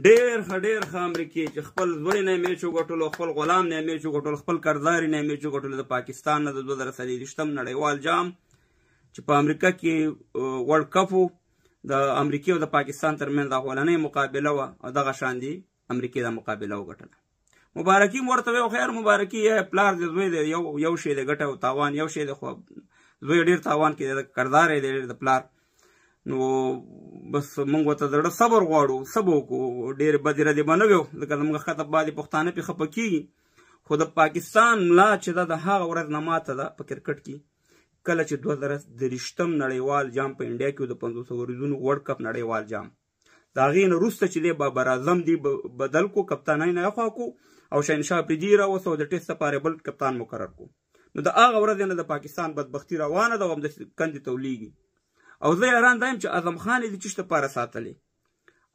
ډېر ښه، ډېر ښه. امریکې چې خپل زوی نه میچ وګټلو، خپل غلام نه میچ وګټلو، خپل کرداري نه میچ وګټلو، د پاکستان نه د 2024 نړیوال جام چې په امریکا کې ورلډ کپ و، د امریکې او د پاکستان ترمنځ اولنۍ مقابله وه او دغه شان دی امریکې دا مقابله وګټله. مبارکي مو ورته ویو، خیر مبارکي، پلار دې زوی دی، یو یو شی دی، ګټه او تاوان یو شی دی، خو زوی ډېر تاوان کې دی، کردار یې دی ډېر د پلار. نو بس موږ ورته زړه صبر غواړو، څه به وکړو، ډېرې بدې ردې به نه ویو، ځکه زموږ ښکته بعضې پښتانه پرې خفه کېږي. خو د پاکستان ملا چې ده د هغه ورځ نه ماته ده په کرکټ کې، کله چې 2023 نړیوال جام په انډیا کې د 50 اوریزونو ورلډ کپ نړیوال جام، د هغې نه وروسته چې دی بابر اعظم دی بدل کو، کپتانۍ نه اخوا کو او شهنشاه اپریدي یې راوست او د ټیسټ لپاره یې بل کپتان مقرر کو. نو د هغه ورځې نه د پاکستان بدبختي روانه ده او همداسې کندې ته ولیږي. او زه حیران دا یم چې اعظم خان یې د چیش لپاره ساتلی؟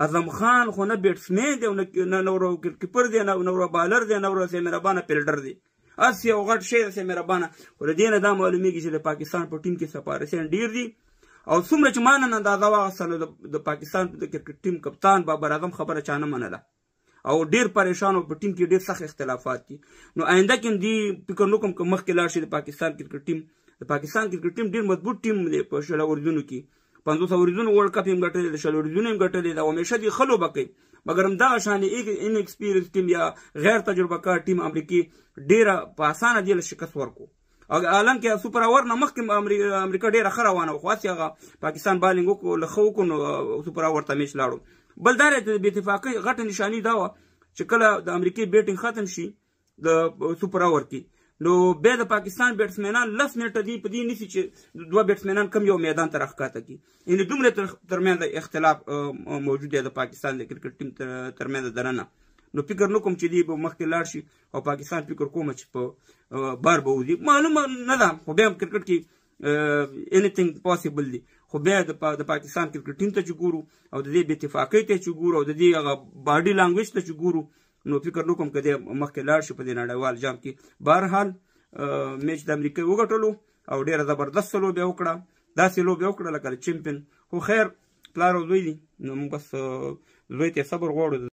اعظم خان خو نه بیټسمین دی او نه نور کیپر دی، نه نور بالر دی، نه نور مهربانه فیلډر دی، هسې یو غټ شی دی مهربانه. خو له دې نه دا معلومیږي چې د پاکستان په ټیم کې سفارسیان ډېر دي او څومره چې ما نن اندازه واخیسته، نو د پاکستان د کرکټ ټیم کپتان بابر اعظم خبره چا نه منله او ډیر پریشان او په ټیم کې ډیر سخت اختلافات دي. نو آینده کې دی فکر نکوم که مخکې لاړ شي د پاکستان کرکټ ټیم. د پاکستان کرکټ ټیم ډیر مضبوط ټیم دی، په 20 اوریزونو کې 50 اوریزونو ورلډ کپ یې ګټلی، د 20 اوریزونو یې ګټلی دا همیشه دی ښه لوبه کوي، مګر همدغه شان ان ایکسپیرینس ټیم یا غیر تجربه کار ټیم امریکې ډیره په اسانه دی له شکست ورکو. او عالم کې سوپر اور نه مخکې امریکا ډیره ښه روانه وه، خو هسې هغه پاکستان بالینګ وکړو، له ښه وکړو، نو سوپر اور ته میچ لاړو. بل دا دی چې د بې اتفاقۍ غټه نشاني دا وه چې کله د امریکې بیټینګ ختم شي د سوپر اور کې، نو بیا د پاکستان بیټسمنان 10 منټه دی په دې نیسي چې دوه بیټسمنان کم یو میدان ته راښکته کړي. یعنې دومره ترمنځ اختلاف موجود دی د پاکستان د کرکټ ټیم ترمنځ دننه. نو فکر نه کوم چې دی به مخکې لاړ شي او پاکستان فکر کوم چې په بار به وځي، معلومه نه ده، خو بیا هم کرکټ کې انیثینګ پاسیبل دی. خو بیا د پاکستان کرکټ ټیم ته چې ګورو او د دې بې اتفاقۍ ته چې ګورو او د دې هغه باډي لانګویج ته چې ګورو، نو فکر نه کوم که دی مخکې لاړ شي په دې نړیوال جام کې. بهرحال میچ د امریکې وګټلو او ډېره زبردسته لوبه یې وکړه، داسې لوبه یې وکړه لکه د چمپین. خو خیر، پلار او زوی دي، نو موږ بس زوی ته صبر غواړو.